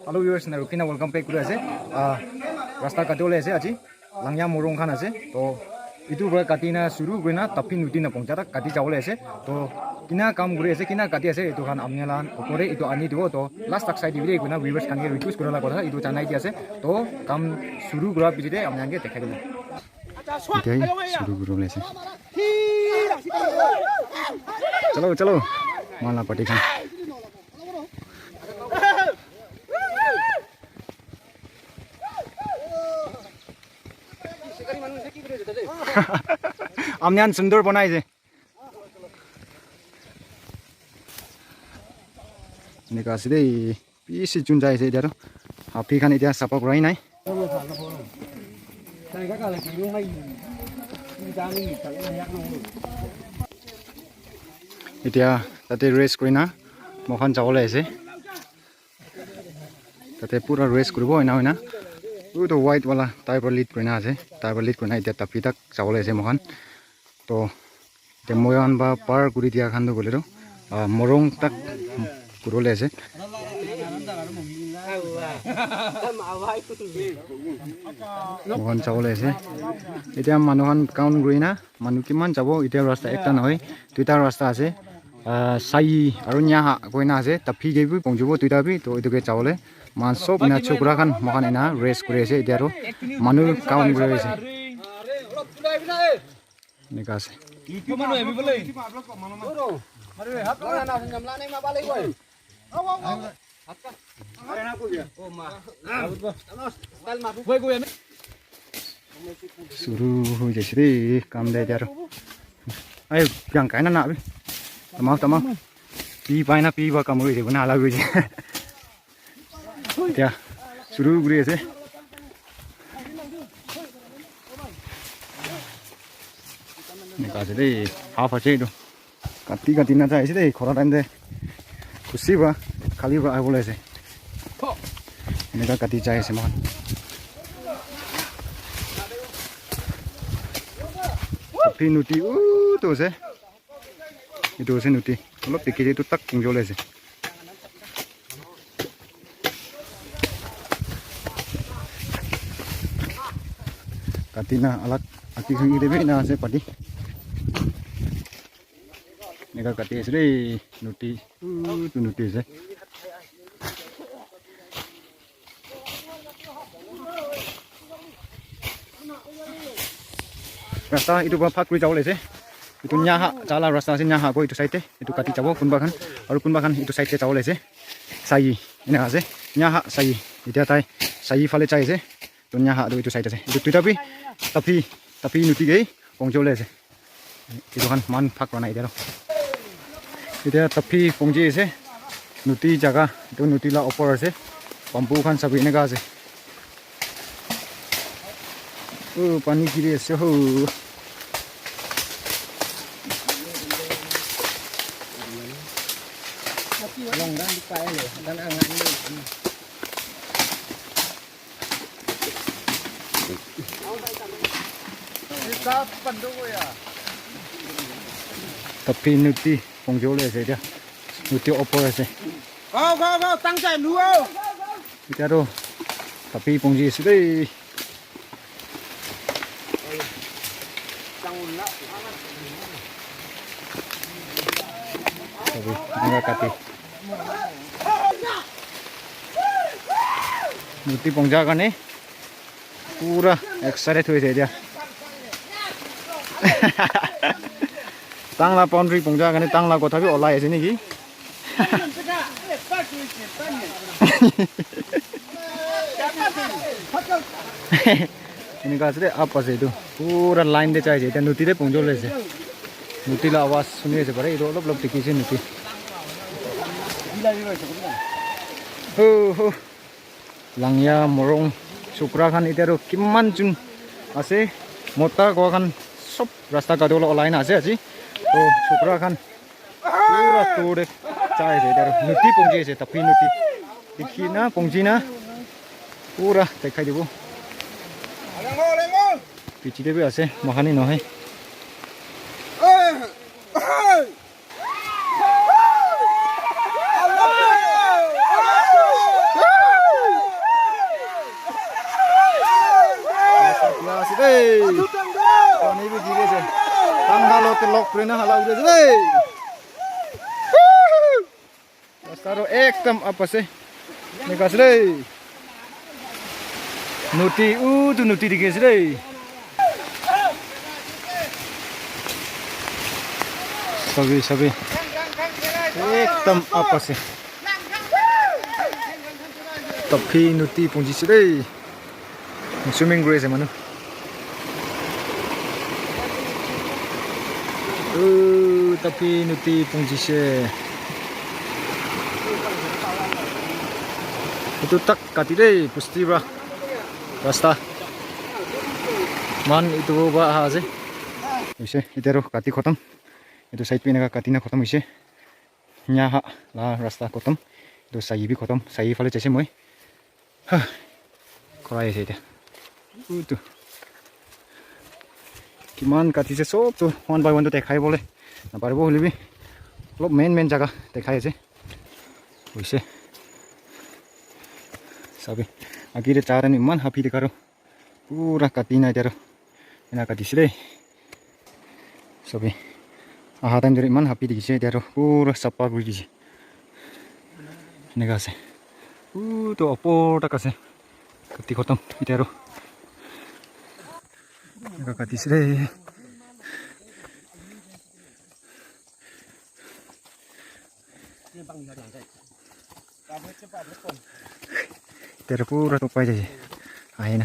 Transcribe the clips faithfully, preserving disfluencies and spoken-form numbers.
Hello viewers, na rukina welcome back kuri ase. Ah, rasta kati bole ase aji. Langya morung khan ase. To itu para kati na suru kuri na Tapi nodi na pongja tak kati jabole ase. To kina kam kuri ase, kina kati ase, itu khan amnya lan opore itu ani dibo. To last tak sai dibi de, kuri na viewers khan ke request kura la kotha itu janai di ase. To kam suru kura piche de amnya ke dekhai dibo. Etia suru kuri bole ase. Chalo, chalo. Mala party khan. Amnyan sundor banai ase. Enika ase dei. Bishi chun jai ase etia toh. Happy khan etia sapha kurai nai. Etia tate rest kurina moikhan jabole ase. Tate pura rest kuribo ena hoina. Utu white wala tai para lead kurina ase. Tai para lead kurina etia tapi tak jabole ase moikhan. To etia moikhan para par kuri dia khan toh koile toh, ah, morung tak kuribole ase. Moikhan jabole ase. Etia manu khan count kurina manu kiman jabo, etia rasta ekta nohoi, duita rasta ase. Ah, sai aru nyaha koina ase, tapi ke bi pongjubo duita bi, to etu ke jabole. Moikhan sob ena chokra khan moikhan ena rest kuri ase etia toh. Manu count kuri ase. Enika ase. Suru hoi jaise de kam de jar. Ayo, yang kaina na abi. Tamam, tamam. Pi paina pi ba kamuri de na la gui. Etia suru kuri ase. Enika ase dei, half ase etu. Kati kati na jai ase dei, khora time te. Khushi para, khali para ahibole ase. Enika kati jai ase moikhan. Tapi nodi utu ase. Etu ase nodi. Olop dikhi ase, etu tak pongja bole ase. Kati na alag ati khan ke de bhi na ase pati. Enika kati ase de nodi. Utu nodi ase. Rasta etu para bhag kuri jabo le ase. Etu nyaha jala rasta ase, nyaha ko etu side te. Etu kati jabo kunba khan. Aru kunba khan etu side te jabo le ase. Sai, ena ase. Nyaha sai. Etia tai sai phale jai ase. Etu nyaha tu etu side ase. Etu duita bi tapi, tapi nodi ke pongja bole ase. Etu khan man phak kora nai etia toh. Etia tapi pongji ase. Nodi jaga, etu nodi la opor ase. Bamboo khan sabi enika ase. Oh, pani giri ase ho. Tapi nodi pongja bole ase etia. Nodi opor ase. Go, go, go, tang jai, lu, go. Etia toh tapi pongji ase dei. Sabi, eneka kati. Nodi pongja karne pura excited hoise etia. Tang la boundary pongja karne tang la kotha bi olai ase niki. Enika ase de, up ase etu. Pura line de jai ase. Etia nodi de pongja bole ase. Nodi la awaz suni ase pare. Etu olop olop dikhi ase nodi. Ho, ho. Langya, morung, chokra khan etia toh kiman jon ase. Mota koa khan sob rasta kati bole olai na ase aji. Toh chokra khan pura dur te jai ase, etia nodi pongji ase, tapi nodi. Dikhi na, pongji na, pura dekhai dibo. Piche te bi ase, moikhan he nohoi. Lok kuri na hala kuri ase dei. Rasta toh ekdam up ase. Enika ase dei. Nodi, utu nodi dikhi ase dei. Sabi, sabi. Ekdam up ase. Tapi nodi punji ase dei. Swimming kuri ase manu. Uh, tapi nodi punjise. Itu tak kati dei, pusti pra. Rasta. Man itu ba aha ase. Hoise, itya toh kati khotom. Itu side bi eneka kati na khotom hoise. Nya ha la rasta khotom. Itu sahi bi khotom. Sahi phale jaise moi. Ha. Khurai ase itya. Utu. Kiman katise sob tu one by one tu dekhai bole naparibo hoile bi olop main main jaga dekhai ase. Hoise. Sabi. Agire charan iman happy dekha aro. Pura kati na itya aro. Ena katise dei. Sabi. Aha time te iman happy dikhi ase itya aro. Pura sapha kuri dise. Eneka ase. Utu opor tak ase. Kati khotom. Itya aro. Eneka katise dei. Itya pura topai jai. Aina.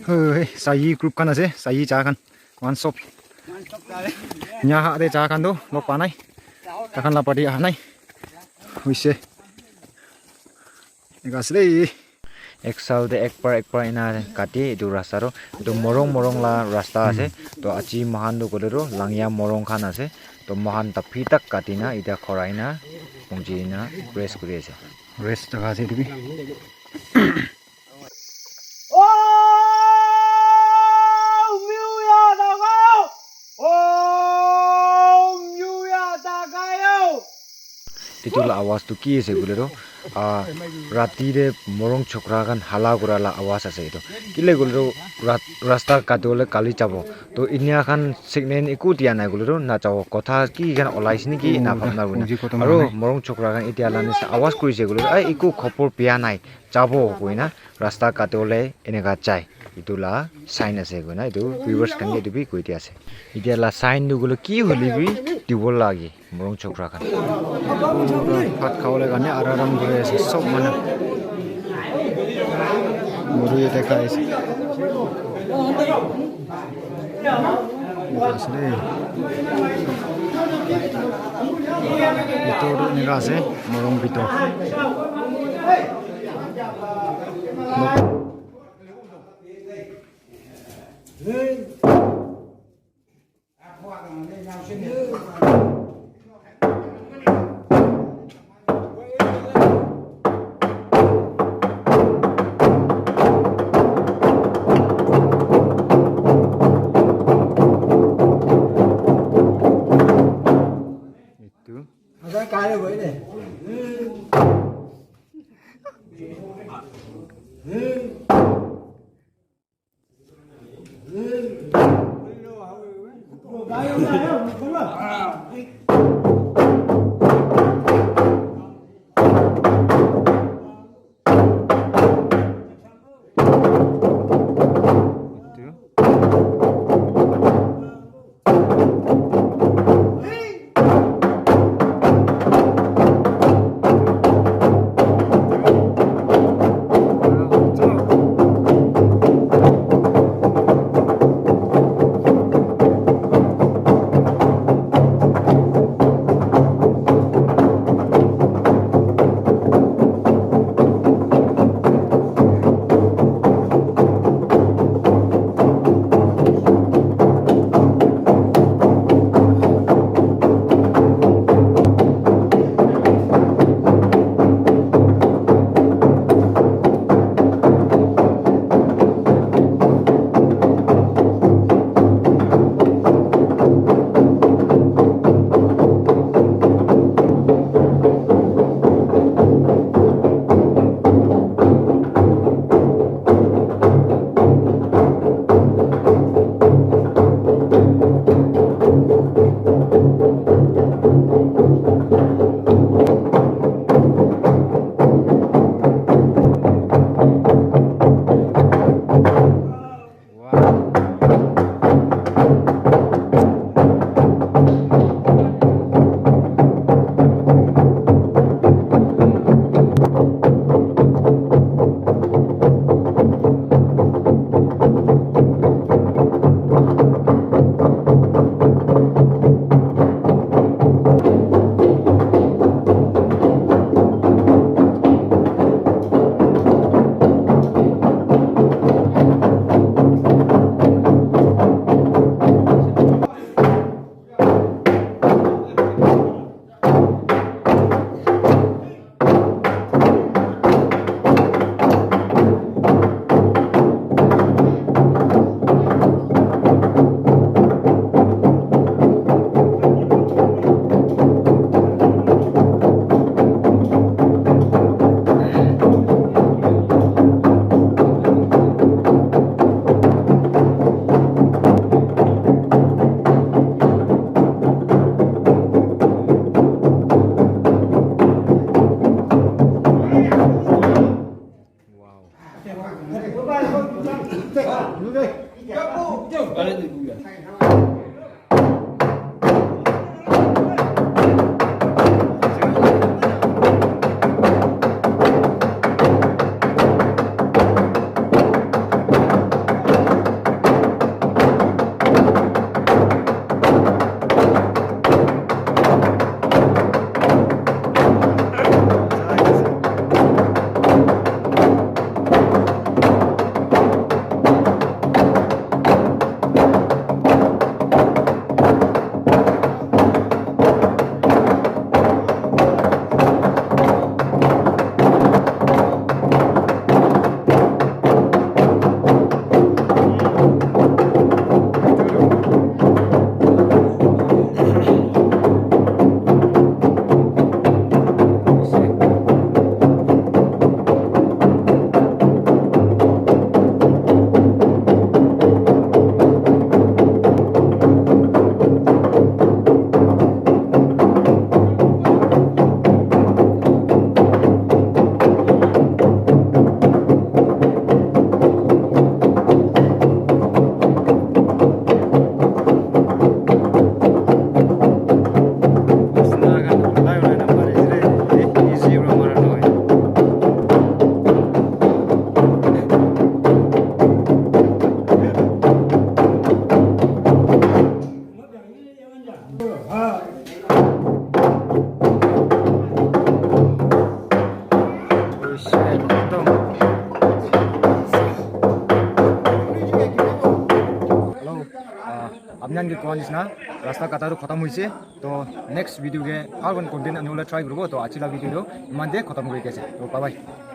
Hoi, sahi group khan ase, sahi cha khan. One shop. Nya ha de cha khan do, lok pa nai. Ta khan la party aha nai. Hoise. Eneka ase dei. Ek saal te ek baar, ek baar ena kate etu rasta toh. Etu morung, morung la rasta ase. Toh aji moikhan toh koile toh Langya morung khan ase. Toh moikhan tapi tak kati na, itya khurai na, punji na, rest kuri ase. Rest jaga ase etu bi. Etu la awaz tu ki ase koile toh, ah, rati te morung chokra khan hala kura la awaz ase etu. Kile koile toh rat-, rasta kati bole kali jabo. Toh enia khan signal eku dia nai koile toh na jabo. Kotha ki khan olai se naki na bhabna kurina. Aro morung chokra khan etia la nishina awaz kuri se koile toh, "Ai, eku khobor bia nai, jabo," koina rasta kati bole eneka jai. Etu la sign ase koina etu viewers khan ke etu bi koi dia ase. Etia la sign tu koile ki hoile bi dibo lage. Morung chokra khan. Bhat khabole karne aram kuri ase sob manu. Mori yate khai ase. Eneka ase de. Bitor tu eneka ase, morung bitor. Itu. Hello, ah, apni khan ke koa nisna rasta kata tu khatam hoise. To next video ke aru content ani bole try koribo. To aji la video tu iman te khatam kori di ase. To bye bye.